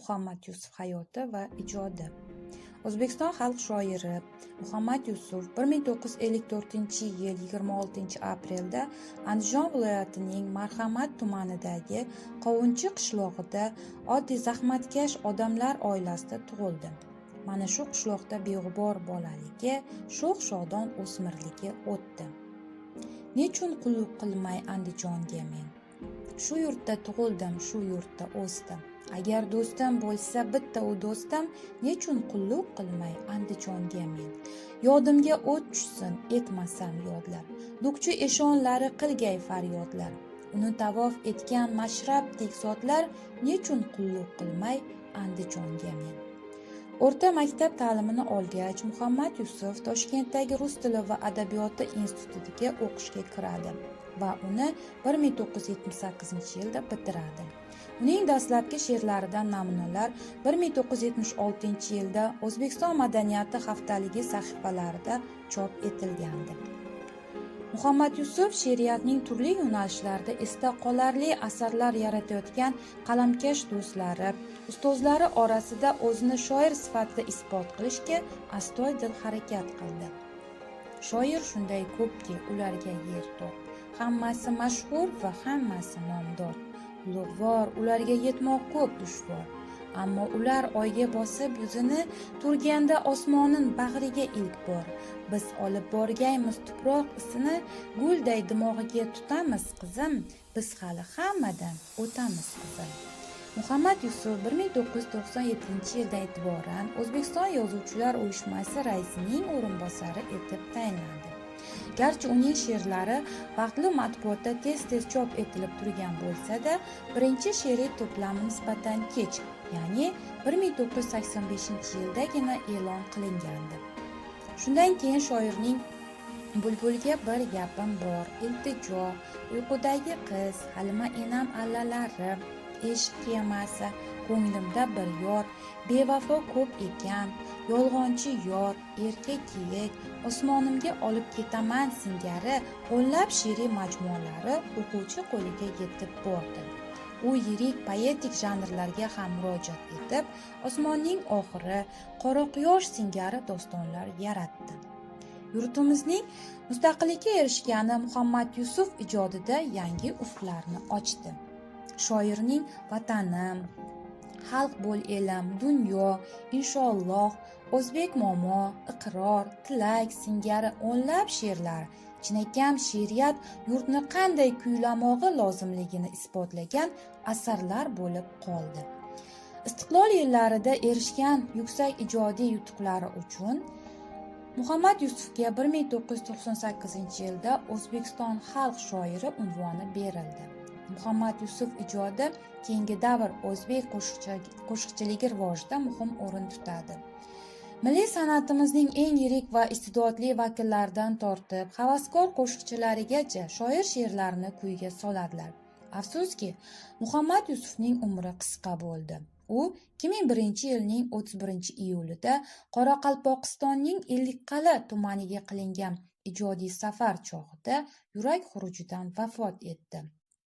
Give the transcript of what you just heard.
Muhammad Yusuf hayoti va ijodi. O'zbekiston xalq shoiri Muhammad Yusuf 1954-yil 26-aprelda Andijon viloyatining Marhamat tumanidagi Qovunchi qishlog'ida oddiy zahmatkash odamlar oilasida tug'ildi. Mana shu qishloqda beg'ubor bolaligi, sho'x-shodon o'smirligi o'tdi. Nechun qulluq qilmay Andijonga men? Shu yurtda tug'ildim, shu yurtda o'sdim. Agar do'stim bo'lsa bitta u do'stim, nechun qulluq qilmay Andijonga men? Yodimga o't tushsin, etmasam yodlab. Dukchi eshonlari qilgay faryodlar. Uni tavof etgan mashrabdek zotlar, nechun qulluq qilmay Andijonga men? O'rta maktab ta'limini olgach, Muhammad Yusuf Toshkentdagi Rus tili va adabiyoti institutiga o'qishga kiradi va uni 1978-yilda bitiradi. Uning dastlabki she'rlaridan namunalar 1976-yilda O'zbekiston madaniyati haftaligi sahifalarida chop etilgandi. Muhammad Yusuf she'riyatning turli yo'nalishlarida esda qolarli asarlar yaratayotgan qalamkash do'stlari, ustozlari orasida o'zini shoir sifatida isbot qilishga astoydil harakat qildi. Shoir shunday ko'pki, ularga yer tor. Hammasi mashhur va hammasi nomdor. Ulug'vor, ularga yetmoq ko'p dushvor. Ammo ular oyga bosib yuzini turganda osmonin bag'riga ilk bor. Biz olib borgaymiz tuproq isini, gulday dimog'iga tutamiz qizim, biz hali hammadan o'tamiz qizim. Muhammad Yusuf 1997-yildan e'tiboran O'zbekiston Yozuvchilar uyushmasi raisining o'rinbosari etib tayinlandi. Garchi uning she'rlari vaqtli matbuotda tez-tez chop etilib turgan bo'lsa-da, birinchi she'riy to'plami nisbatan kech, ya'ni 1985-yildagina e'lon qilingandi. Shundan keyin shoirning Bulbulga bir gapim bor, Iltijo, Uyqudagi qiz, Halima enam allalari, Eshik kemasi, Ko'nglimda bir yor, Bevafo ko'p ekan, Yolg'onchi yor, Erka kiyik, Osmonimga olib ketaman singari o'nlab she'riy majmualari o'quvchi qo'liga yetib bordi. U yirik poetik janrlarga ham murojaat etib, Osmonning oxiri, Qora quyosh singari dostonlar yaratdi. Yurtimizning mustaqillikka erishgani Muhammad Yusuf ijodida yangi ufqlarni ochdi. Shoirning Vatanim, Xalq bo'l elim, Dunyo, Inshaalloh, O'zbek momo, Iqror, Tilak singari o'nlab she'rlar chinakam she'riyat yurtni qanday kuylamog'i lozimligini isbotlagan asarlar bo'lib qoldi. Istiqlol yillarida erishgan yuksak ijodiy yutuqlari uchun Muhammad Yusufga 1998-yilda O'zbekiston xalq shoiri unvoni berildi. Muhammad Yusuf ijodi keyingi davr o'zbek qo'shiqchiligi rivojida muhim o'rin tutadi. Milliy san'atimizning eng yirik va iste'dodli vakillaridan tortib, havaskor qo'shiqchilarigacha shoir she'rlarini kuyga soladilar. Afsuski, Muhammad Yusufning umri qisqa bo'ldi. U 2001-yilning 31-iyulida Qoraqalpog'istonning Ellikqal'a tumaniga qilingan ijodiy safar chog'ida yurak xurujidan vafot etdi.